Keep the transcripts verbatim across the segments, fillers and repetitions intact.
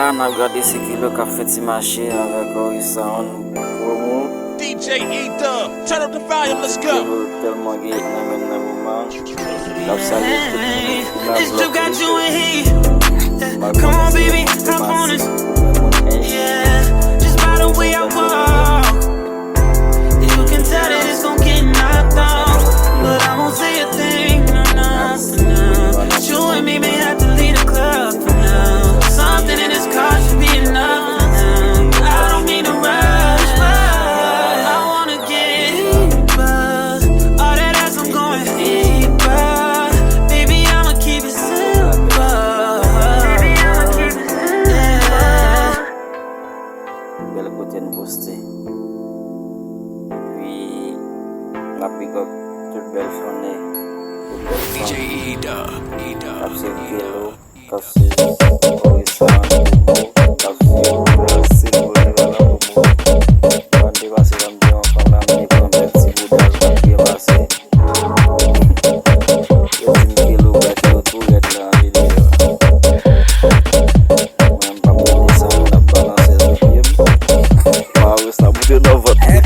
N ap gade se Kelo k ap fè ti mache avèk Ori Sound Promo. D J E-Dub, turn up the volume, let's go. Kelo tèlman gen nan men nan moman. N ap salye tout moun ki nan blòk Listèl. Malkòm Ench, Ench, Ench. You can tell that it's gon' get knocked down, but I won't say a thing, no, no, for now. You and me may have to leave the club for now. Something in this car should be enough for now. I don't mean to rush, but I wanna get deeper. All that ass, I'm going deeper. Baby, I'ma keep it simple. Baby, I'ma keep it simple. Yeah. Bèl kote n poste. Epi, n ap big up tout bèl fanne, tout bèl fanm k ap swiv Kelo, k ap swiv Ori Sound, k ap swiv Silvo General Promo. Ban depase, ban m di yon fanm la, m te pran bèl ti bouda l, ban depase. Yo di m Kelo bèt yo tou rèd nan videyo a. Mwen, m p ap mete sa, m ap balanse sou pye m. Mwen, sa moute nan vant mwen.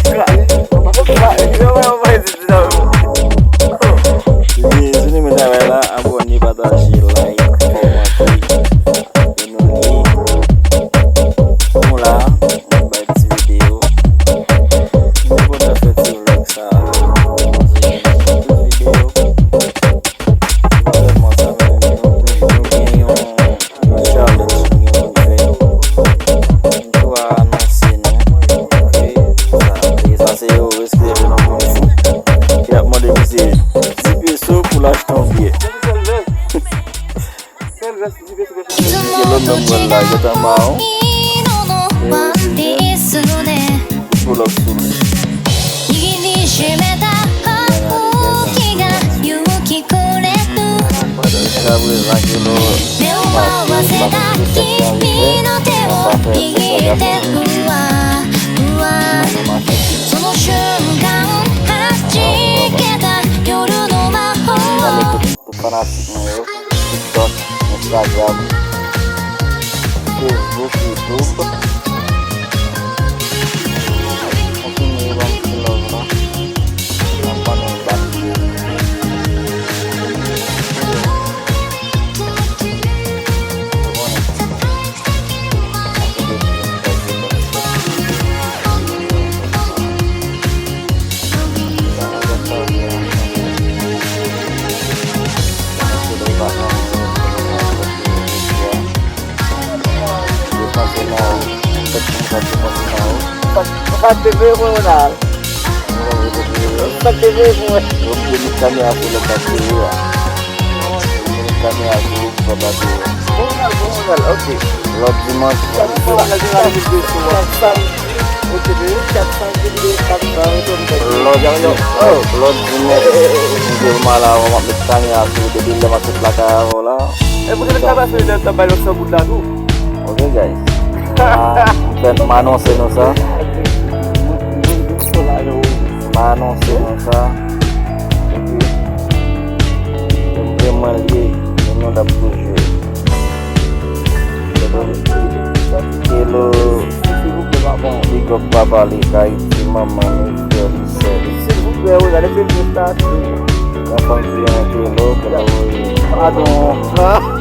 Wi, si nou renmen travay la, abòne, pataje, like, kòmante. E nou li. Nou la, nou bay ti videyo. Nou kontan fè ti vlòg sa. Tout videyo. Se pa sèlman sa, men nou, nou, nou gen yon, yon challenge nou gen pou n fè. M tou a anonse nou. Ok, sa, e sa se yo, reske yo nan moun fou. Y ap mande misye dis peso pou l achte yon biyè. Kelo menm mwen la, gentan mawon. Pull up sou li. Jiska prezan Kelo pa fè sa k ap rive. Mwen pa fè pou sa gason. Tout fanatik mwen yo, TikTok, Instagram, Facebook, YouTube. Kontinye ban m ti love la. N ap ban nou bak. Ou pa t leve pou mwen, Ronald. Ou pa t leve pou mwen. Yo mete kamera sou lòt bateri a. Yo mete kamera sou lòt bateri a. Bon, Ronald, bon, Ronald, ok. Lòt dimanch. Lòt, lòt dimanch, m jwe mal avan, m ap met kamera sou ou depi lè m ap sot lakay avè w la. E poutèt sa pase lè m t ap bay lòt san goud la tou. Ok, guys. Ah, m fè, m anonse nou sa. M anonse nou sa. Epi, se vre mwen li ye, e nou l ap toujou ye. Kelo, big up papa li, Ayiti, manman li, frè li, sè li. Silvouplè, wi, gade film sa. Yon fanm ki renmen Kelo, Kelo, wi. Padon.